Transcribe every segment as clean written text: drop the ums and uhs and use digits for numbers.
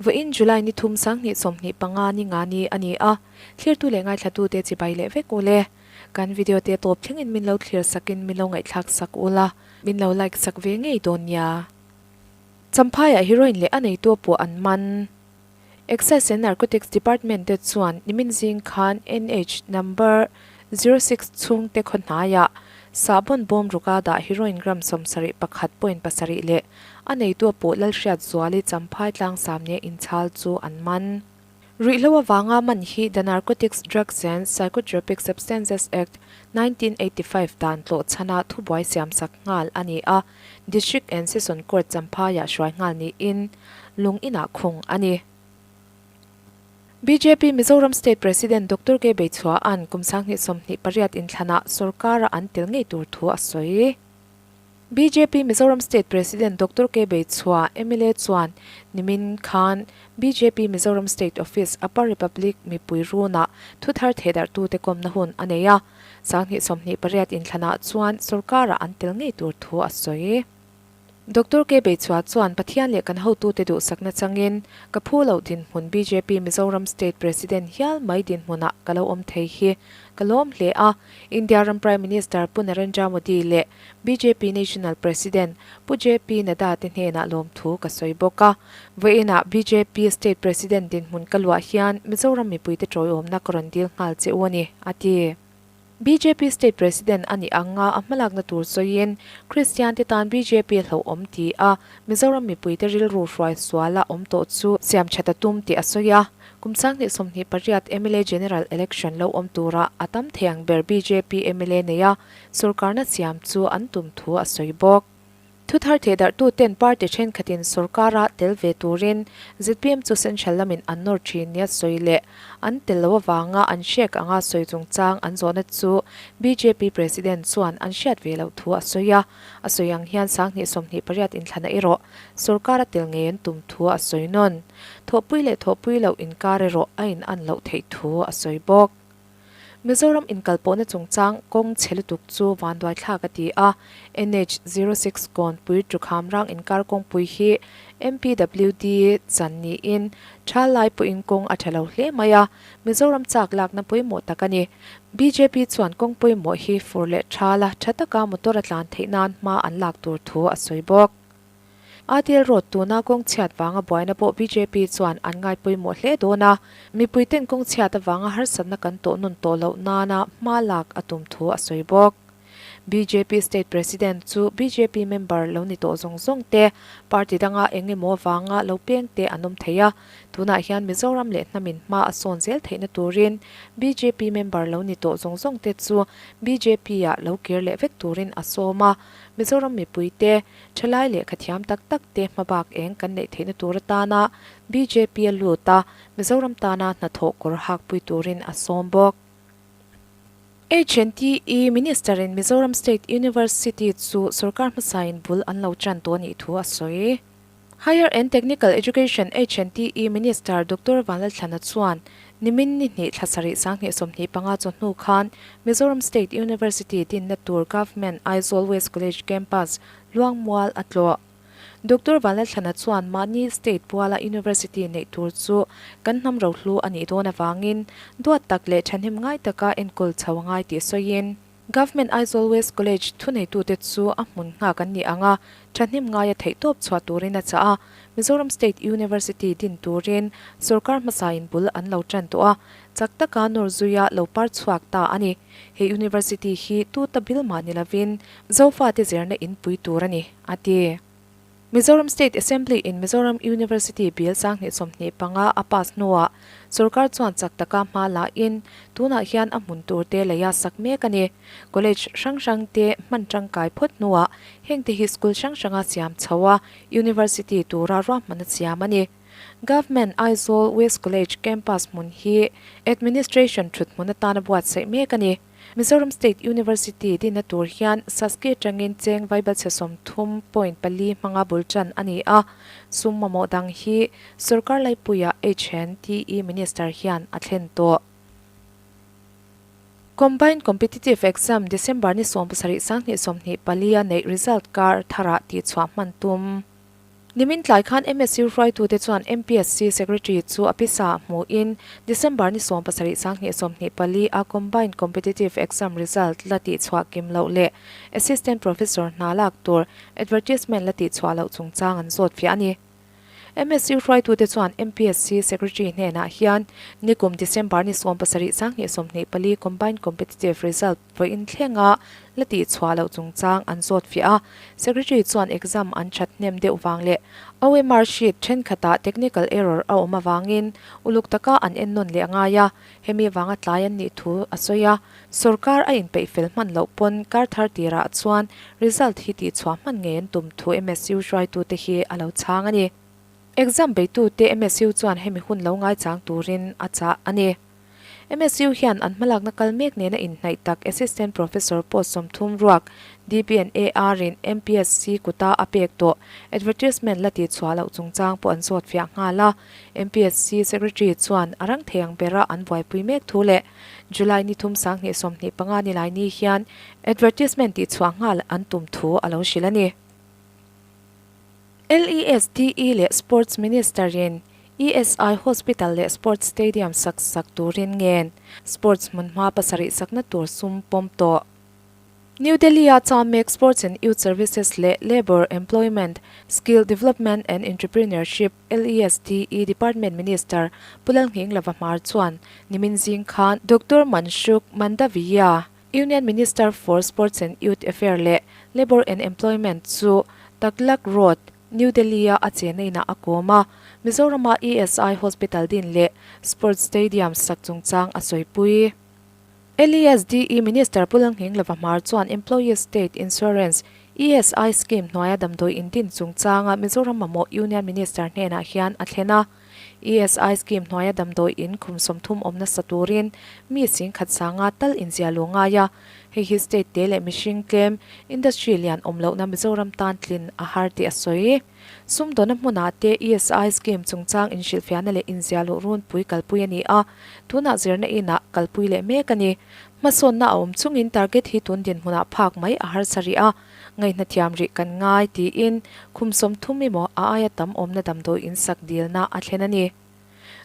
Vawiin July ni thum 2025 ni nga ni a ni a, thlirtu leh ngaithlatute chibai leh vek u le. Kan video te tawp thlengin min lo thlir sakin min lo ngaihthlak sak ula, min lo like sak ve ngei dawn nia. Champhaiah heroin leh a neitu pawh an man. Excise and Narcotics Department te chuan nimin zing khan NH number 06 chhungte khaw hnaiah sahbawn bawm ruka dah heroin gram 71.7 leh a neitu pawh Lalhriatzuali Champhai tlangsam nia inchhal chu an man. Ruihhlo avanga man hi The Narcotics Drugs and Psychotropic Substances Act, 1985 dan tlawh chhana thubuai siamsak nghal a ni a, District and Session Court Champhaiah hruai nghal niin lung inah khung a ni. Bjp Mizoram State President Doctor K Beichhua'n kum 2028 inthlanah sorkara an tel ngei tur thu a sawi. Bjp Mizoram State President Doctor K Beichhua, mla chuan nimin khan bjp Mizoram State Office Upper Republic mipui runah thuthar thehdarhtute kawmna hun a nei a. 2028 inthlanah chuan sorkarah an tel ngei tur thu a sawi. Doctor K Beichhua chuan Pathian leh kan hotute duhsakna changin ka phu loh dinhmun bjp Mizoram State President hial mai dinhmunah ka lo awm thei hi ka lawm hle a, India ram Prime Minister Pu Narendra Modi leh bjp National President Pu JP Nadda te hnenah lawmthu ka sawi bawk a. Vawiinah bjp State President dinhmun ka luah hian Mizoram mipuite tawiawmna ka rawn dil nghal che u a ni, a ti. Bjp State President a nih anga a hmalakna tur sawiin Kristian te tan bjp hlauhawm ti a, Mizoram mipuite rilru hruai suala awm tawh chu siam that a tum tih a sawi a. Kum 2028 mla General Election lo awm tura a tam thei ang ber bjp mla neia sorkarna siam chu an tum thu a sawi bawk. Thuthar thehdarhtuten party thenkhatin sorkara tel ve turin zpm chu central lamin an nawr thin nia sawi leh an tel lo avanga an hrek anga sawi chungchang an zawhna chu bjp president chuan an hriat ve loh thu a sawi a. A sawi ang hian 2028 inthlana erawh sorkara tel ngei an tum thu a sawi nawn. Thawhpui leh thawhpui loh inkar erawh a in-an loh theih thu a sawi bawk. Mizoram inkalpawhna chungchang kawng chhe lutuk chu vanduai thlak a ti a, NH 06 kawnpui Tukham rang inkar kawngpui hi MPWD chan niin tha lai pawhin kawng a tha lo hle mai a, Mizoram chak lakna pawimawh tak a ni. Bjp chuan kawng pawimawh hi fur leh tha la tha taka motor a tlan theih nan hma an lak tur thu a sawi bawk. Aadil Road tuna kawng chhiat vanga buaina pawh bjp chuan an ngai pawimawh hle dawn a, mipuiten kawng chhiat avanga harsatna kan tawh nawn tawh loh nana hma lak a tum thu a sawi bawk. Bjp State President chu bjp member lo ni tawh zawng zawng te, party danga eng emaw avanga lo peng te an awm thei a, tunah hian Mizoram leh hnamin hma a sawn zel theihna turin bjp member lo ni tawh zawng zawng te chu bjp ah lo kir leh vek turin a sawm a, Mizoram mipuite Thalai lehkha thiam tak tak te hmabak eng kan neih theihna tur atana bjp a lut a, Mizoram tana hnathawh kawr hakpui turin a sawm bawk. HNTE Minister in Mizoram State University chu sorkar hmasain bul an lo tan tawh a nih thu a sawi. Higher and Technical Education, HNTE, Minister Doctor Vanlalthlana chuan nimin ni hnih thla sarih 2025 chawhnu khan Mizoram State University dinna tur Government Aizawl West College Campus Luangmual a tlawh. Doctor Vanlalthlana chuan mahni state puala university neih tur chu kan hnam rohlu a nih dawn avangin duat tak leh thahnem ngai taka enkawl chho a ngai tih sawiin, Government Aizawl West College thuneitute chu a hmun nghak an ni ang a, thahnem ngaia theihtawp chhuah turin a chah a, Mizoram State University din turin sorkar hmasain bul an lo tan tawh a, chak taka nawr zuia lo par chhuak ta a ni. He university hi tuta bil mah ni lovin Zofate zirna inpui tur a ni, a ti. Mizoram State Assembly in Mizoram University Bill 2025 a pass hnuah sorkar chuan chak taka hma la in tunah hian a hmun tur te lei a sak mek a ni. College hrang hrang te hman tangkai phawt hnuah heng te hi school hrang hranga siam chho a University tura ruahman a siam a ni. Government Aizawl West College campus hmun hi Administration thut hmun atana buatsaih mek a ni. Mizoram State University dinna tur hian Saski atangin cheng vaibelchhe 30.4 hmanga bul tan a ni a, sum mamawh dang hi sorkar laipuia HNTE Minister hian a thlen tawh. Combined Competitive Exam December ni 7 2024 a neih result kar tharah tihchhuah hman tum. Nimin tlai khan MSU hruaitute chuan MPSC Secretary chu a pisa hmuhin December ni 17 2024 a Combined Competitive Exam result la tihchhuah kim loh leh Assistant Professor hna lak tur advertisement la tihchhuah loh chungchang an zawt fiah a ni. MSU hruaitute chuan MPSC Secretary hnenah hian nikum December ni 17 2024 Combined Competitive result Vawiin thlenga la tihchhuah loh chungchang an zawt fiah a, Secretary chuan exam an that hnem deuh vang leh OMR sheet thenkhatah technical error a awm avangin uluk taka an ennawn leh a ngai a, hemi vanga tlai an nih thu a sawi a, sorkar a inpeih fel hman loh pawn kar thar tirah chuan result hi tihchhuah hman ngei an tum thu MSU hruaitute hi a lo chhang a ni. Exam beitute MSU chuan hemi hun lo ngaichang turin a chah a ni. MSU hian an hmalakna kal mek nena inhnaih tak Assistant Professor post 30 ruak DBNAR in MPSC kuta a pek tawh advertisement la tihchhuah loh chungchang pawh an zawt fiah nghal a. MPSC Secretary chuan a rang thei ang bera an buaipui mek thu leh July ni thum 2025 nilai ni hian advertisement tihchhuah nghal an tum thu a lo hrilh a ni. LESDE leh Sports Minister in ESI Hospital leh Sports Stadium sak sak turin ngen Sports hmunhma pasarih sakna tur sum pawm tawh. New Delhi-a Chamek Sports and Youth Services leh Labour, Employment, Skill Development and Entrepreneurship, LESDE, Department Minister Pu Lalnghinglava Hmar chuan nimin zing khan Doctor Mansukh Mandaviya, Union Minister for Sports and Youth Affair leh Labour and Employment chu Tughlaq Road, New Delhi-a a chenna inah a kawm a, Mizorama ESI Hospital din leh Sports Stadium sak chungchang a sawipui. LESDE Minister Pu Lalnghinglova Hmar chuan Employees State Insurance, ESI, Scheme hnuaia damdawi in din chungchanga Mizoram mamawh Union Minister hnenah hian a thlen a. ESI scheme hnuaia damdawi in khum 30 awm nasa turin mi singkhat sanga tal inzia lu ngai a, hei hi state te leh mihring tlem industry lian awm lohna Mizoram tan tlin a har tih a sawi. Sumdawna hmunah te ESI scheme chungchang inhrilhfiahna leh inzia luh runpui kalpui a ni a, tunah zirna inah kalpui leh mek a ni. Hmasawnna a awm chungin target hi tun dinhmunah phak mai a harsa rih a. Ngaihna thiam rih kan ngai tiin khum 30 emaw a aia tam awmna damdawi in sak dilna a thlen a ni.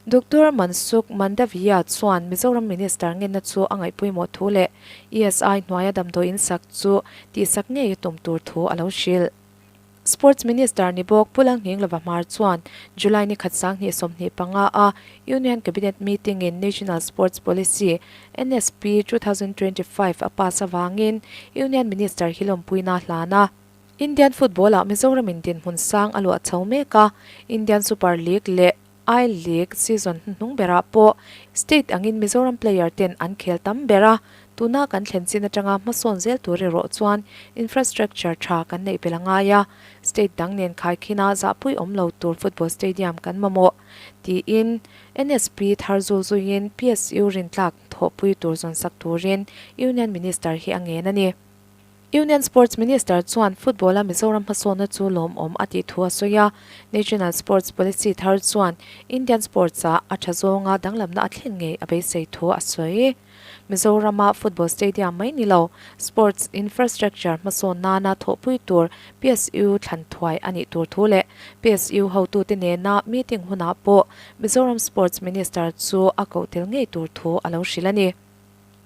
Doctor Mansukh Mandaviya chuan Mizoram Minister ngenna chu a ngaihpawimawh thu leh ESI hnuaia damdawi in sak chu tihsak ngei a tum tur thu a lo hrilh. Sports Minister ni bawk Pu Lalnghinglova Hmar chuan July ni khat 2025 a Union Cabinet Meeting in National Sports Policy, NSP, 2025 a pass avangin Union Minister hi lawmpuina a hlan a. Indian football ah Mizoramin dinhmun sang a luah chho mek a, Indian Super League leh I League season hnuhnung berah pawh state angin Mizoram player ten an khel tam ber a, tuna kan thlen chin atanga hmasawn zel tur erawh chuan infrastructure tha kan neih belh a ngai a, state dang nen khaikhina zahpui awm lo tur football stadium kan mamawh, tiin NSP thar zul zuiin PSU rintlak thawhpui tur zawnsak turin Union Minister hi a ngen a ni. Union Sports Minister chuan football-a Mizoram hmasawnna chu lawmawm a tih thu a sawi a, National Sports Policy thar chuan Indian sports-ah a tha zawnga danglamna a thlen ngei a beisei thu a sawi. Mizorama football stadium mai ni lo, sports infrastructure hmasawn nana thawhpui tur PSU thlan thuai a nih tur thu leh PSU hotute nena meeting hunah pawh Mizoram Sports Minister chu a koh tel ngei tur thu a lo hrilh a ni.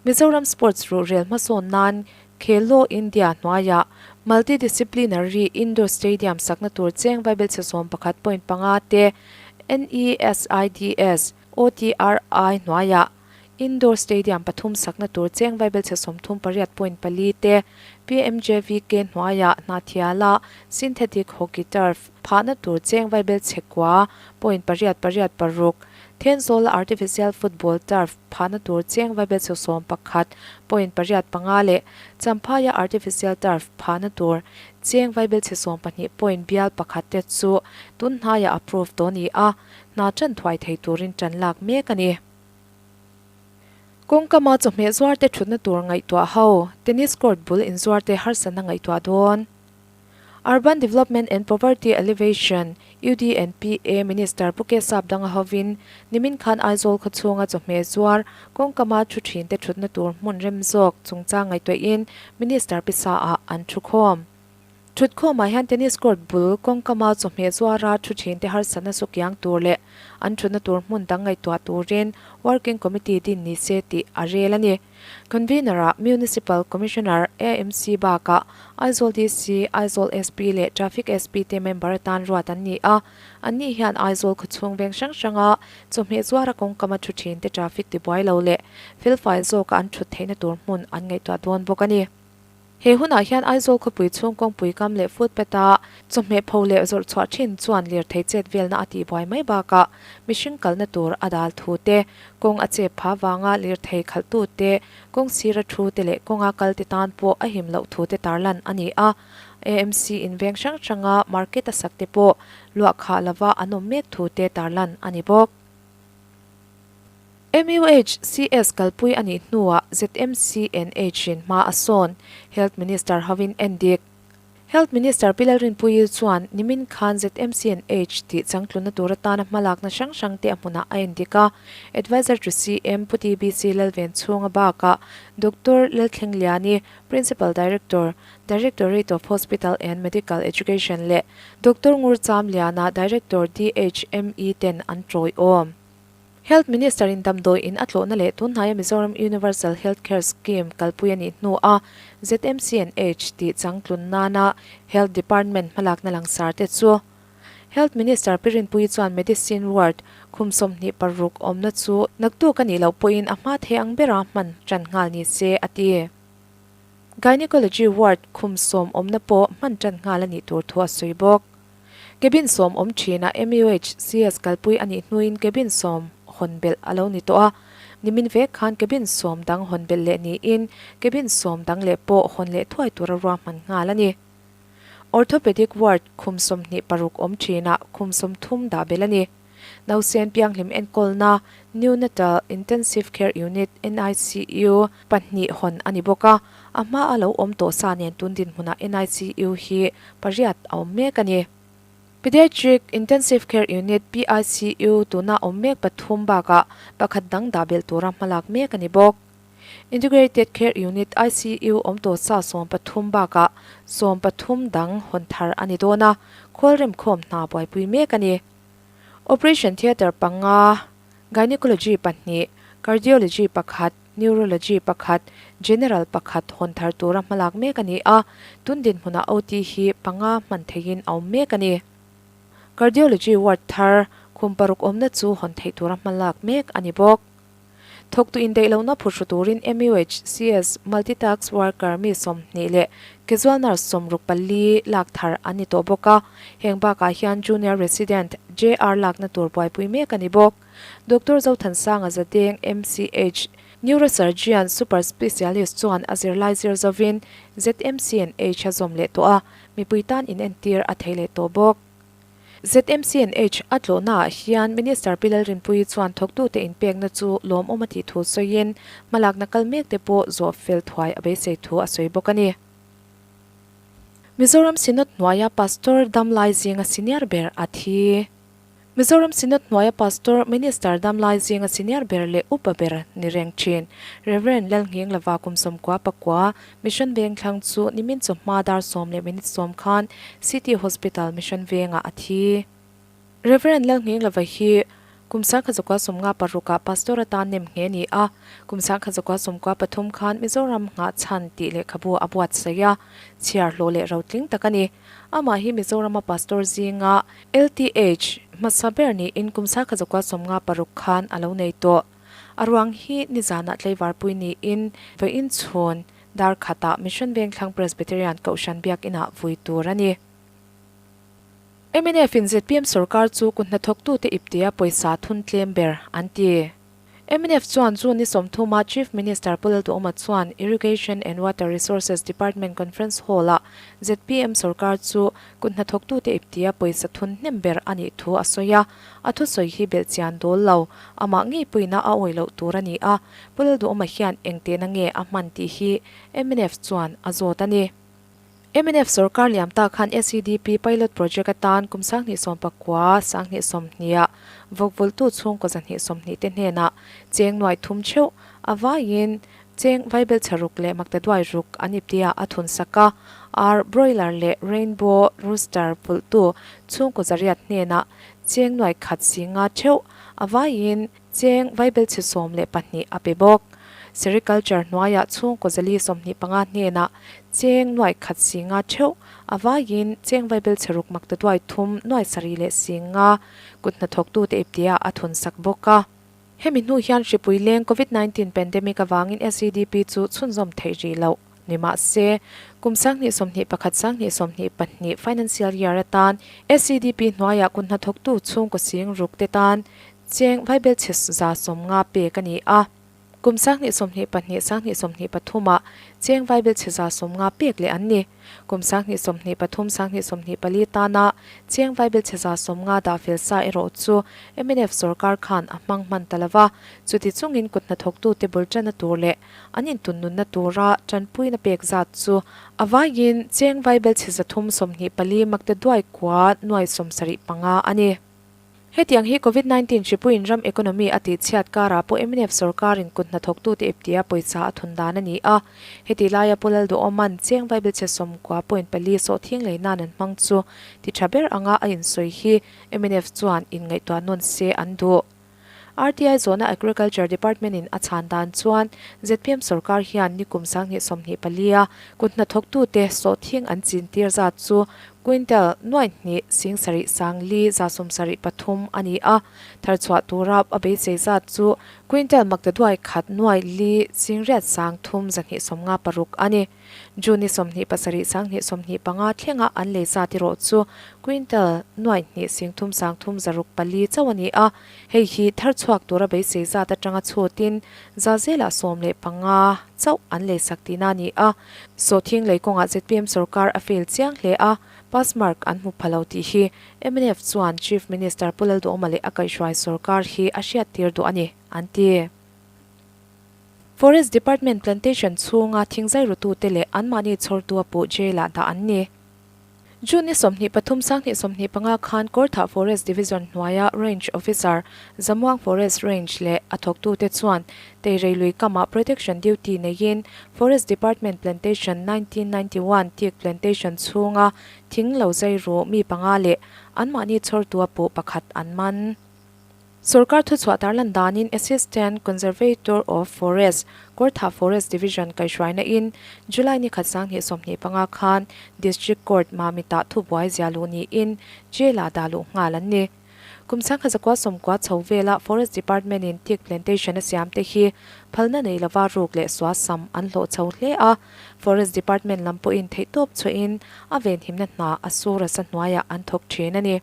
Mizoram Sports ruhrel hmasawn nan Khelo India hnuaiah Multi-disciplinary Indoor Stadium sakna tur cheng vaibelchhe 11.5 te NESIDS, OTRI hnuaiah Indoor Stadium pathum sakna tur cheng vaibelchhe 38.4 te PMJVK hnuaiah Hnathiala Synthetic Hockey Turf phahna tur cheng vaibelchhe kua point pariat pariat paruk Thenzawl Artificial Football Turf phahna tur cheng vaibelchhe 11.85 leh Champhaia Artificial Turf phahna tur cheng vaibelchhe 12 point bial pakhat te chu tun hnaiah approve tawh a ni a, hna tan thuai thei turin tan lak mek a ni. Kawngkama chawhmeh zuar te thutna tur ngaihtuah ho, tennis court bul inzuar te harsatna ngaihtuah dawn. Urban Development and Poverty Alleviation, UDNPA, Minister Pu K Sapdanga hovin nimin khan Aizawl khawchhunga chawhmeh zuar kawngkama thu thin te thutna tur hmun rem zawk chungchang ngaihtuahin Minister pisa ah an thu khawm. Thutkhawmah hian tennis court bul kawngkama chawhmeh zuara thu thinte harsatna chu kiang tur leh an thutna tur hmun dang ngaihtuah turin working committee din ni se tih a rel a ni. Convener-ah Municipal Commissioner, AMC bakah Aizawl DC, Aizawl SP leh Traffic SP te member atan ruat an ni a. Anni hian Aizawl khawchhung veng hrang hranga chawhmeh zuara kawngkama thu thinte traffic tibuai lo leh felfai zawka an thut theihna tur hmun an ngaihtuah dawn bawk a ni. He hunah hian Aizawl khawpui chhung kawngpui kam leh footpath-a chawhmeh pho leh zawrh chhuah thin chuan lirthei chet velna a tihbuai mai bakah mihring kalna tur a dal thu te, kawng a chep pha vanga lirthei khalhtu te, kawng sira thu te leh kawnga kal te tan pawh a him loh thu te tarlan a ni a. AMC in veng hrang hranga market a sak te pawh luah khah lova an awm mek thu te tarlan a ni bawk. MUHCS kalpui a nih hnuah ZMCNH-in hma a sawn, Health Minister hovin en dik. Health Minister Pi Lalrinpuii chuan nimin khan ZMCNH tih changtlunna tur atana hmalakna hrang hrang te a hmunah a en dik a, Adviser to CM Pu TBC Lalvenchhunga bakah Doctor Lalthlengliani, Principal Director, Directorate of Hospital and Medical Education leh Doctor Ngurchamliana, Director DHME ten an tawiawm. Health Minister in damdawi in a tlawhna leh tunhnaia Mizoram Universal Health Care Scheme kalpui a nih hnu a ZMCNH tih changtlun nana Health Department hmalakna langsar te chu Health Minister Pi Rinpuii chuan Medicine Ward khum 26 awmna chu naktuk a nih loh pawhin a hma thei ang bera hman tan nghal ni se a ti. Gynecology Ward khum 10 awmna pawh hman tan nghal a nih tur thu a sawi bawk. Cabin 10 awm thin a MUHCS kalpui a nih hnuin cabin 10 hawn belh a lo ni tawh a, nimin vek khan cabin 10 dang hawn belh leh niin cabin 10 dang leh pawh hawn leh thuai tura ruahman nghal a ni. Orthopedic ward khum 26 awm thinah khum 30 dah belh a ni. Nausen pianghlim enkawlna Neonatal Intensive Care Unit, NICU, pahnih hawn a ni bawk a, a hmaa lo awm tawh sa nen tun dinhmunah NICU hi pariat a awm mek a ni. Pediatric Intensive Care Unit, PICU, tuna awm mek pathum bakah pakhat dang dah belh tura hmalak mek a ni bawk. Integrated Care Unit, ICU, awm tawh sa 13 bakah 13 dang hawn thar a ni dawn a, khawl remkhawm hna buaipui mek a ni. Operation Theatre panga, Gynecology pahnih, Cardiology pakhat, Neurology pakhat, General pakhat hawn thar tura hmalak mek a ni a, tun dinhmunah OT hi panga hman theihin a awm mek a ni. Cardiology ward thar khum paruk awmna chu hawn theih tura hmalak mek a ni bawk. Thawktu indaih lohna phuhru turin MUHCS Multitask Worker mi 20 leh Casual Nurse 64 lak thar an ni tawh bawk a, heng bakah hian Junior Resident, JR, lakna tur buaipui mek a ni bawk. Doctor Zothansanga Zadeng, MCH, Neurosurgeon Super Specialist chuan a zirlai zir zovin ZMCNH a zawm leh tawh a, mipui tan inentir a thei leh tawh bawk. ZMCNH a tlawhnaah hian Minister Pi Lalrinpuii chuan thawktute inpekna chu lawmawm a tih thu sawiin hmalakna kal mekte pawh zawh fel thuai a beisei thu a sawi bawk a ni. Mizoram Synod hnuaia Pastor Damlai zinga senior ber a thi. Mizoram Synod hnuaia Pastor, Minister Damlai zinga senior ber leh upa ber ni reng thin Rev. Lalnghinglava kum 99 Mission Vengthlang chu nimin chawhma dar 10 leh minute 10 khan City Hospital Mission Vengah a thi. Rev. Lalnghinglava hi kum 1956 ah Pastor atan nem nghe ni a, kum 1993 khan Mizoram nghahchhan tih lehkhabu a buatsaih a, chhiar hlawh leh rotling tak a ni. Amah hi Mizorama Pastor zinga LTH hmasa ber niin kum 1956 khan a lo nei tawh. A ruang hi nizanah tlaivarpui niin vawiin chhun dar khatah Mission Vengthlang Presbyterian Kohhran Biakinah vui tur a ni. Mnf in zpm sorkar chu kut hnathawktute iptia pawisa thun tlem ber an ti. Mnf chuan June ni 30 a Chief Minister Pu Lalduhoma chuan Irrigation and Water Resources Department Conference Hall-ah zpm sorkar chu kut hnathawktute iptia pawisa thun hnem ber a nih thu a sawi a. A thusawi hi belhchian dawl lo, amah ngei puina a awih loh tur a ni a, Pu Lalduhoma hian eng tehna nge a hman tih hi mnf chuan a zawt a ni. Mnf sorkar liam ta khan SEDP pilot project atan kum 2019, 2020 ah vawkvawltu chhungkaw 220 te hnenah cheng nuai thum theuh a vaiin. Cheng vaibelchhe ruk leh maktaduai ruk an iptia a thun sak a, ar, broiler leh rainbow rooster pulhtu chhungkaw zariat hnenah cheng nuai khat singa theuh a vaiin cheng vaibelchhe 12 a pe bawk. Sericulture hnuaiah chhungkaw zali 25 hnenah cheng nuai khat singa theuh a vaiin cheng vaibelchhe ruk maktaduai thum nuai sarih leh singa kut hnathawktute iptia a thun sak bawk a. Hemi hnu hian hripui leng Covid 19 pandemic avangin SEDP chu chhunzawm theih rih loh ni mah se, kum 2021 2022 financial year atan SEDP hnuaiah kut hnathawktu chhungkaw sing ruk te tan cheng vaibelchhe 150 pek a ni a. Kum 2022 2023 ah cheng vaibelchhe 150 pek leh an ni. Kum 2023 2024 tana cheng vaibelchhe 150 dah fel sa erawh chu mnf sorkar khan a hmang hman ta lova, chuti chungin kut hnathawktute bul tanna tur leh an intunnunna tura tanpuina pek zat chu a vaiin cheng vaibelchhe 324 makte duai kua nuai 75 a ni. Hetiang hi Covid 19 hripuiin ram economy a tihchhiat karah pawh mnf sorkarin kut hnathawktute iptia pawisa a thun dan a ni a. Heti laia Pu Lalduhawma'n cheng vaibelchhe 90.4 sawhthing lei nan an hmang chu ti tha ber anga a insawi hi mnf chuan inngaihtuah nawn se an duh. RTI zawhna Agriculture Department in a chhan dan chuan zpm sorkar hian nikum 2024 a kut hnathawktute sawhthing an chin tir zat chu quintal nuai hnih sing sarih sang li 73 a ni a, thar chhuah tura a beisei zat chu quintal maktaduai khat nuai li sing riat sang thum 256 a ni. June ni 27 2025 thlenga an lei zat erawh chu quintal nuai hnih sing thum sang thum 604 chauh a ni a, hei hi thar chhuak tura beisei zat atanga chhutin za zelah 15 chauh an lei sak tihna a ni a. Sawhthing lei kawngah zpm sorkar a fail chiang hle a, pass mark an hmu pha lo tih hi mnf chuan Chief Minister Pu Lalduhawma leh a kaihhruai sorkar hi a hriattir duh a ni, an ti. Forest Department plantation chhunga thingzai rutute leh anmahni chhawrtu a puh jail-ah dah an ni. June ni 23 2025 khan Kawrthah Forest Division hnuaia Range Officer Zamuang Forest Range leh a thawktute chuan Teirei lui kamah protection duty neiin Forest Department plantation 1991 teak plantation chhunga thing lo zai ru mi panga leh anmahni chhawrtu a puh pakhat an man. Sorkar thuchhuah tarlan danin Assistant Conservator of Forest, Kawrthah Forest Division kaihhruaina in July ni khat 2025 khan District Court Mamitah thubuai zia luh niin jail-ah dah luh nghal an ni. Kum 1990 chho vela Forest Department in teak plantation a siam te hi phalna nei lova ruk leh sua sam an hlawh chho hle a, Forest Department lam pawhin theihtawp chhuahin a venhimna hna a sur a sa hnuaiah an thawk thin a ni.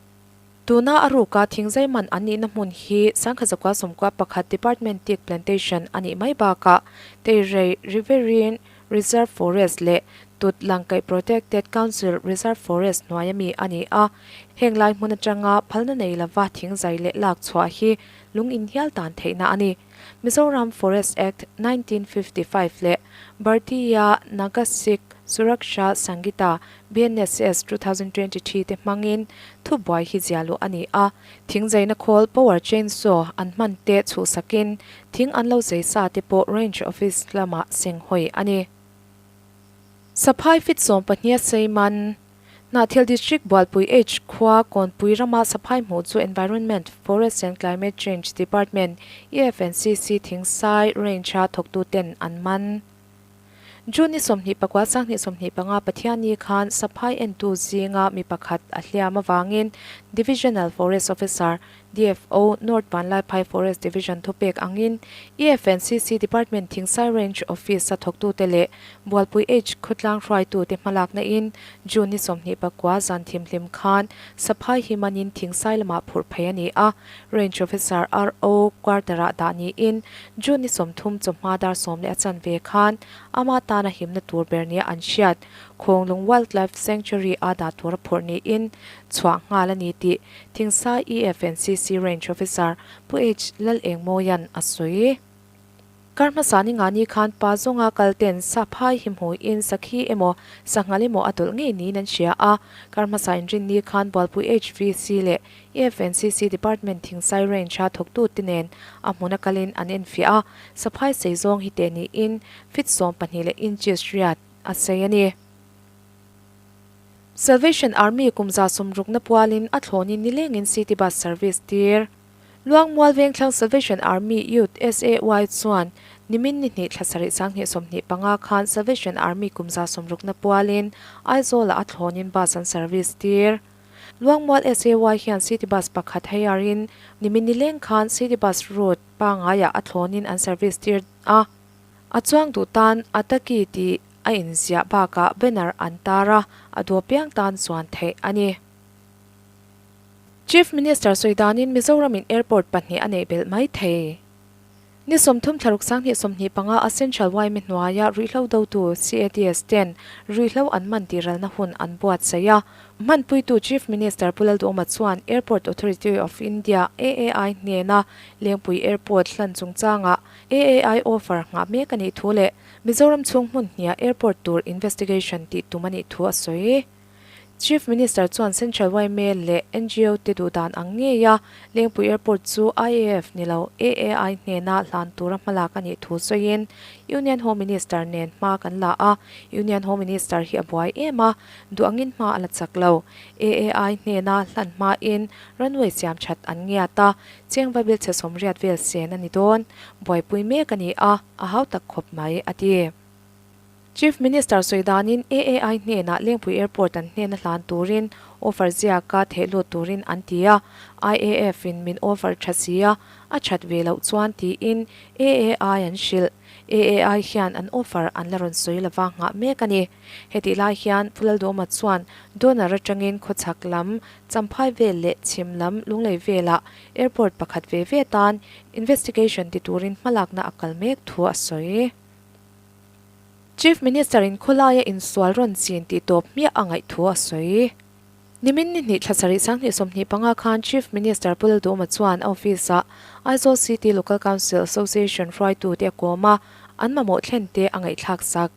Tuna a ruka thingzai man an nihna hmun hi 1991 Department Teak Plantation a nih mai bakah Teirei Riverine Reserve Forest leh Tut Langkaih Protected Council Reserve Forest hnuaia mi a ni a. Heng lai hmun atanga phalna nei lova thingzai leh lak chhuah hi lung inhial tan theihna a ni. Mizoram Forest Act 1955 leh Bhartiya Nagasik Suraksha Sangita, BNSS, 2023 te hmangin thubuai hi zia luh a ni a. Thing zaina khawl, power chainsaw, an hman te chhuhsakin thing an lo zei sa te pawh Range Office lamah senghawi a ni. Saphai fit 12 a sei man. Hnahthial District Bualpui H khua Kawnpui rama saphai hmuh chu Environment, Forest and Climate Change Department, EFNCC, Thingsai Range-a thawktuten an man. June ni 24 2025 Pathianni khan saphai entu zinga mi pakhat a hliam avangin Divisional Forest Officer, DFO, North Vanlaiphai Forest Division thupek angin EFNCC Department Thingsai Range Office-a thawktute leh Bualpui H khawtlang hruaitute hmalakna in June ni 29 zan thimhlim khan saphai hi manin Thingsai lamah phurh phei a ni a, Range Officer, RO, quarter-ah dah niin June ni 30 chawhma dar sawm leh a chanve khan ama tana himna tur ber nia an hriat Khawnglung Wildlife Sanctuary-a dah tura phurh niin chhuah nghal a ni tih Thingsai EFNCC Range Officer Pu H Lalengmawia'n a sawi. Kar hmasa ni nga ni khan pa zawnga kal ten saphai hi hmuin sakhi emaw sanghal emaw a tawlh ngei niin an hria a. Kar hmasa inrin ni khan Bualpui HVC leh EFNCC Department Thingsai Range a thawktute nen a hmuna kalin an enfiah a, saphai sei zawng hi teh niin feet 12 leh inches riat a sei a ni. Salvation Army kum 160na pualin a thlawnin nilengin City Bus Service tir. Luangmual Vengthlang Salvation Army Youth, SAY, chuan nimin ni hnih thla sarih 20 25 khan Salvation Army kum 160na pualin Aizawlah a thlawnin bus an service tir. Luangmual SAY hian City Bus pakhat heiarin nimin nileng khan City Bus route pangaiah a thlawnin an service tir a. A chuang duh tan a taki tih a inziah bakah banner an tar a, a duh apiang tan chuan theih a ni. Chief Minister sawi danin Mizoramin airport pahnih a neih belh mai thei. Ni 30 thlaruk 20 25 a Central yma hnuaia ruihhlo dotu CADS ten ruihhlo an man tiralna hun an buatsaih a. Hmanpuitu Chief Minister Pu Lalduhoma chuan Airport Authority of India, AAI, hnena Lengpui Airport hlan chungchangah AAI offer nghah mek a nih thu leh Mizoram chhung hmun hniah airport tur investigation tih tum a nih thu a sawi. Chief Minister chuan Central yma leh ngo te duh dan ang ngei a, Lengpui Airport chu IAF ni lo AAI hnena hlan tura hmalak a nih thu sawiin Union Home Minister nen hma kan la a, Union Home Minister hi a buai em a, duh angin hma a la chak lo. AAI hnena hlan hmain runway siam that an ngiat a, cheng vabil chhe 80 vel sen a ni dawn. Buaipui mek a ni a, a hau tak khawp mai, a ti. Chief Minister sawi danin AAI hnenah Lengpui Airport an hnena hlan turin offer ziaka theh lut turin an ti a, IAF in min offer tha si a, a that ve loh chuan tiin AAI an hrilh. AAI hian an offer an la rawn sawi lova nghah mek a ni. Hetih lai hian Pu Lalduhoma chuan donor atangin khawchhak lam Champhai vel leh chhim lam Lunglei velah airport pakhat ve ve tan investigation ti turin hmalakna a kal mek thu a sawi. Chief Minister in khawlaia insual rawn chin tih tawp hmiah a ngaih thu a sawi. Nimin ni hnih thla sarih 20 25 khan Chief Minister Pu Lalduhoma chuan a office ah Aizawl City Local Council Association hruaitute a kawm a, an mamawh thlen te a ngaihthlak sak.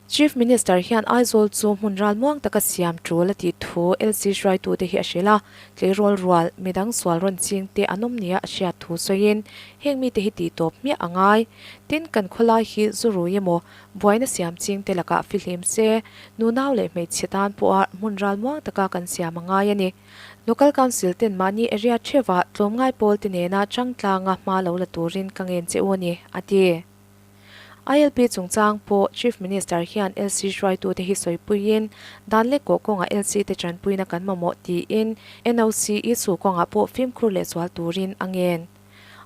Chief Minister hian Aizawl chu hmun ral muang taka siam tul a tih thu LC hruaitute hi a hrilh a, tleirawl rual, midang sual rawn ching te an awm nia a hriat thu sawiin heng mite hi tih tawp hmiah a ngai. Tin, kan khawlai hi zu rui emaw, buaina siam ching te lakah fihlim se, nunau leh hmeichhe tan pawha hmun ral muang taka kan siam a ngai a ni. Local Council ten mahni area theuhah tlawmngai pawl te nena changtlanga hma lo la turin ka ngen che u a ni, a ti. ILP chungchang pawh Chief Minister hian LC hruaitute hi sawipuiin dan leh kawh kawngah LC te tanpuina kan mamawh tiin NOC issue kawngah pawh fimkhur leh zual turin a ngen.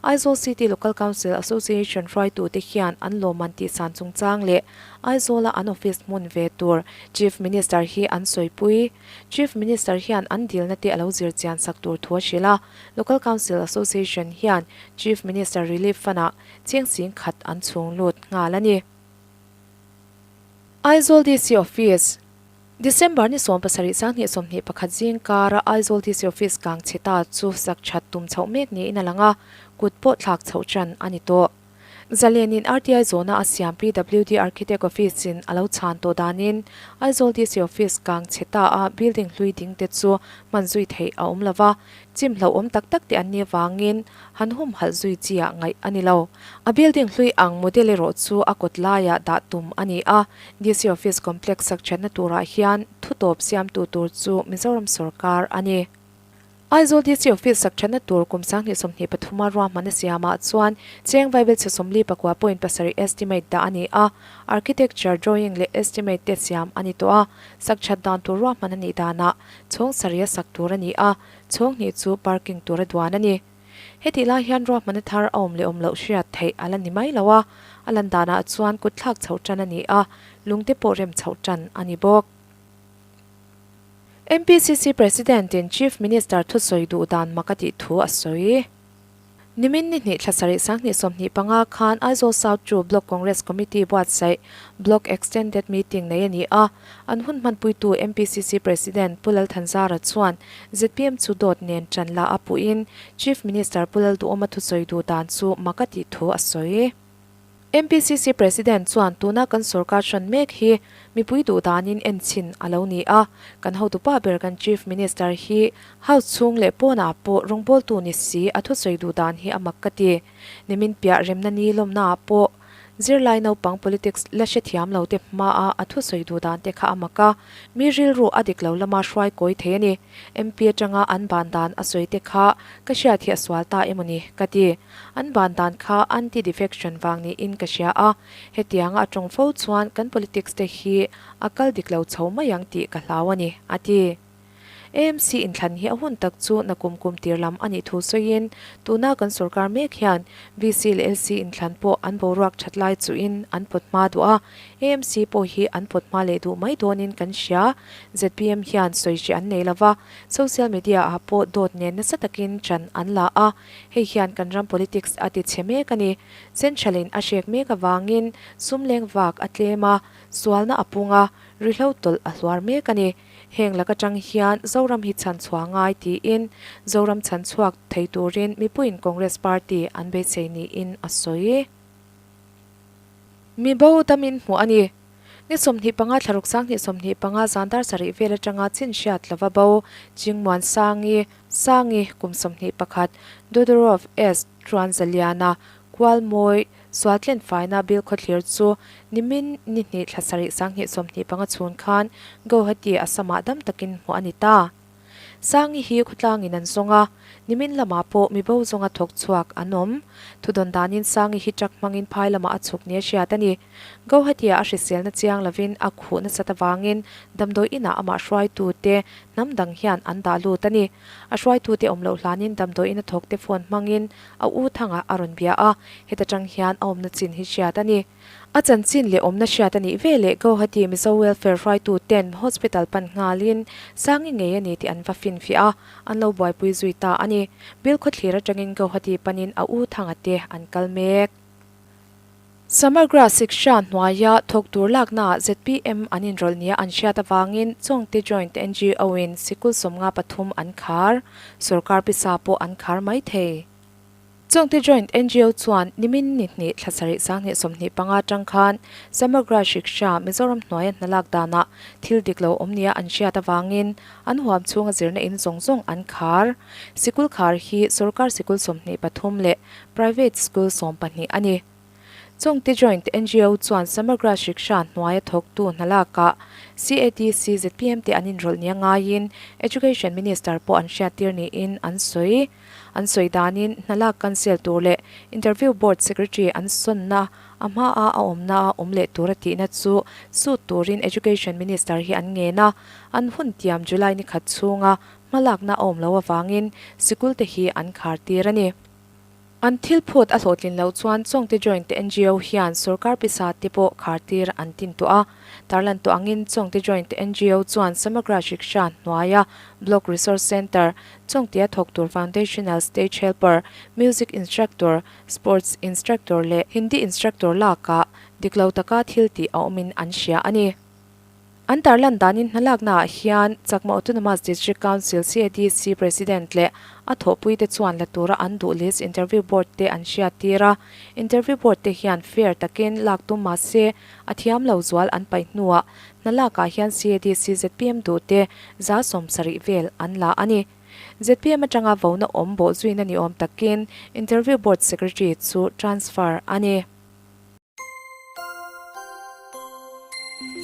Aizawl City Local Council Association hruaitute hian an lawmman tihsan chungchang leh Aizawla an office hmun ve tur Chief Minister hi an sawipui. Chief Minister hian an dilna te a lo zir chian sak tur thu a hrilh a, Local Council Association hian Chief Minister Relief Fund-ah Cheng sing khat an chhung lut nghal a ni. Aizawl DC Office, December ni 17 20 21 zing kara Aizawl DC Office kang chhe ta chu sak that tum chhoh mek niin a lang a, kut pawh thlak chhoh tan a ni tawh. Zalenin RTI zawhna a siam PWD Architect Office in a lo chhan tawh danin Aizawl DC Office kang chhe ta a building hlui ding te chu hman zui theih a awm lova, Chim hlauhawm tak tak te an nih avangin han humhalh zui chi ah ngaih a ni lo. A building hlui ang model erawh chu a kawt laiah dah tum a ni a, DC Office Complex sak thatna turah hian thutawp siamtu tur chu Mizoram sawrkar a ni. Aizawl DC Office sak thatna tur kum 2023 a ruahman a siamah chuan cheng vaibel chhe 49.7 estimate dah a ni a, architecture drawing leh estimate te siam a ni tawh a, sak that dan tur ruahman a nih danah chhawng sarih a sak tur a ni a, chhawng hnih chu parking tur a duan a ni. Hetih lai hian ruahmanna thar a awm leh awm loh hriat theih a la ni mai lo a, a lan danah chuan kut thlak chhoh tan a ni a, lungte pawh rem chhoh tan a ni bawk. MPCC President in Chief Minister thusawi duh dan mak a tih thu a sawi. Nimin ni hnih thla sarih 20 25 khan Aizawl South Chu Block Congress Committee buatsaih Block Extended Meeting nei a ni a, an hun hmanpuitu MPCC President Pu Lalthanzara chuan zpm chu dawt nen tan la a puhin Chief Minister Pu Lalduhawma thusawi duh dan chu mak a tih thu a sawi. MPCC President chuan tuna kan sorkar hran mek hi mipui duh danin en chhin a lo ni a, kan hotupa ber kan Chief Minister hi House chhung leh pawnah pawh rawngbawltu ni si a thusawi duh dan hi a mak ka ti. Nimin piah remna ni lawmnaah pawh zirlai naupang politics la hrethiam lo te hmaa a thusawi duh dan te kha a mak a, mi rilru a dik lo lama hruai kawi thei a ni. MP atanga an ban dan a sawi te kha ka hriat hi a sual ta emaw ni ka ti. An ban dan kha anti-defection vang niin ka hria a, hetianga a tawng fo chuan kan politics te hi a kal dik lo chho mai ang tih ka hlau a ni, a ti. AMC inthlan hi a hun tak chu nakum kum tir lam a nih thu sawiin, tuna kan sorkar mek hian VC leh LC inthlan pawh an boruak that lai chuhin an pawt hma duh a, AMC pawh hi an pawt hma leh duh mai dawnin kan hria. Zpm hian sawi hreh an nei lova, social media ah pawh dawt nen nasa takin ṭan an la a, hei hian kan ram politics a ti chhe mek a ni. Central in a hrek mek avangin sum leng vak a tlem a, sualna a pung a, rihlo tawlh a hluar mek a ni. Heng lak atang hian Zoram hi chhan chhuah ngai tiin Zoram chhan chhuak thei turin mipuiin Congress party an beisei niin a sawi. Mi bo damin hmuh a ni. Ni 25 thlaruk 2025 zan dar sarih vel atanga chin hriat lova bo Chingmuan Sangi, Sangi, kum 21, Dodorov S. Truanzaliana, Kualmawi, Sualtlen faina Bilkhawthlir chu nimin ni hnih thla sarih 2025 chhun khan Guwahati, Assam-ah dam takin hmuh a ni ta. Sangi hi khawtlangin an zawng a, nimin lamah pawh mibo zawnga thawk chhuak an awm. Thudawn danin Sangi hi truck hmangin phai lamah a chhuk nia hriat a ni. Guwahati-ah a hriselna chiang lovin a khuh nasat avangin damdawi inah amah hruaitute hnam dang hian an dah lut a ni. A hruaitute awm loh hlanin damdawi ina thawkte phone hmangin A u thangah a rawn bia a, heta tang hian a awmna chin hi hriat a ni. A chanchin leh awmna hriat a nih ve leh Guwahati Mizo Welfare hruaitu ten hospital pan nghalin Sangi ngei a ni tih an va finfiah a, an lo buaipui zui ta a ni. Bilkhawthlir atangin Guwahati panin a u thanga te an kal mek. Samagra Shiksha hnuaia thawk tur laknaah zpm an inrawlh nia an hriat avangin Chawngte Joint NGO-in sikul 53 an khar. Sorkar pisa pawh an khar mai thei. Chawngte Joint NGO chuan nimin ni hnih thla sarih 2025 atang khan Samagra Shiksha Mizoram hnuaia hnalak danah thil dik lo awm nia an hriat avangin an huam chhunga zirna in zawng zawng an khar. Sikul khar hi sorkar sikul 23 leh Private School 12 a ni. Chawngte Joint NGO chuan Samagra Shiksha hnuaia thawktu hna lakah CADC zpm te an inrawlh nia ngaiin Education Minister pawh an hriattir niin an sawi. An sawi danin hna lak cancel tur leh Interview Board Secretary an sawnna a hmaa a awmna a awm leh tura tihna chu sut turin Education Minister hi an ngen a, an hun tiam July ni khat chhunga hmalakna a awm loh avangin sikul te hi an khar tir a ni. An thil phut a hlawhtlin loh chuan Chawngte Joint ngo hian sorkar pisa te pawh khar tir an tin tawh a. Tarlan tawh angin Chawngte Joint ngo chuan Samagra Shiksha hnuaia Block Resource Centre, Chawngtea thawk tur Foundational Stage Helper, Music Instructor, Sports Instructor leh Hindi Instructor lakah dik lo taka thil tih a awmin an hria a ni. An tarlan danin hmalaknaah hian Chakma Autonomous District Council, CADC, President leh a thawhpuite chuan la tura an duh list interview board te an hriattir a. Interview board te hian fair takin lak tum mah se a thiam lo zual an paih hnuah hnalakah hian CADC zpm duhte 70% vel an la a ni. Zpm atanga vona awm bawhzuina ni awm takin interview board secretary chu transfer a ni.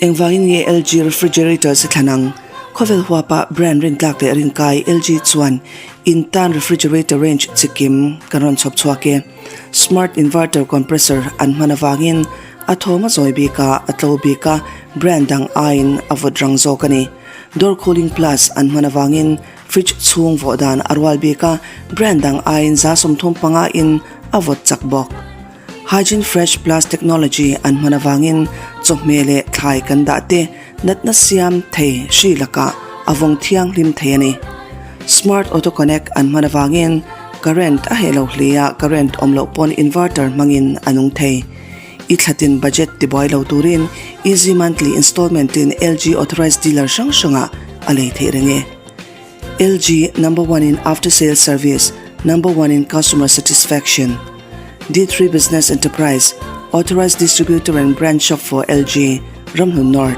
Engvangin nge LG refrigerators i thlan ang? Khawvel huapa brand rintlak leh rinkai LG chuan in tan refrigerator range chikim kan rawn chhawp chhuak e. Smart inverter compressor an hman avangin a thawm a zawi bik a, a tlo bik a, brand dang aiin a vawt rang zawk a ni. Door cooling plus an hman avangin fridge chhung vawh dan a rual bik a, brand dang aiin 35 in a vawt chak bawk. Hygiene Fresh Plus Technology an hman avangin chawhmeh leh thlai kan dah te natna siam thei hri lakah a vawng thianghlim thei a ni. Smart Auto Connect an hman avangin current a heh lo hle a, current awm loh pawn inverter hmangin a nung thei. I thlatin budget tibuai lo turin Easy Monthly Installment in LG Authorized Dealer hrang hrangah a lei theih reng e. LG number one in after sales service, number one in customer satisfaction. D3 Business Enterprise. Authorized Distributor and Branch Shop for LG, Ramhlun North.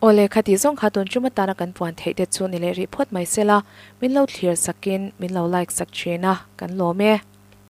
Awle, khati zawng kha tun tum atana kan puan theih te chu ni leh rih phawt mai sela, min lo thlir sakin min lo like sak thin a, kan lawm e.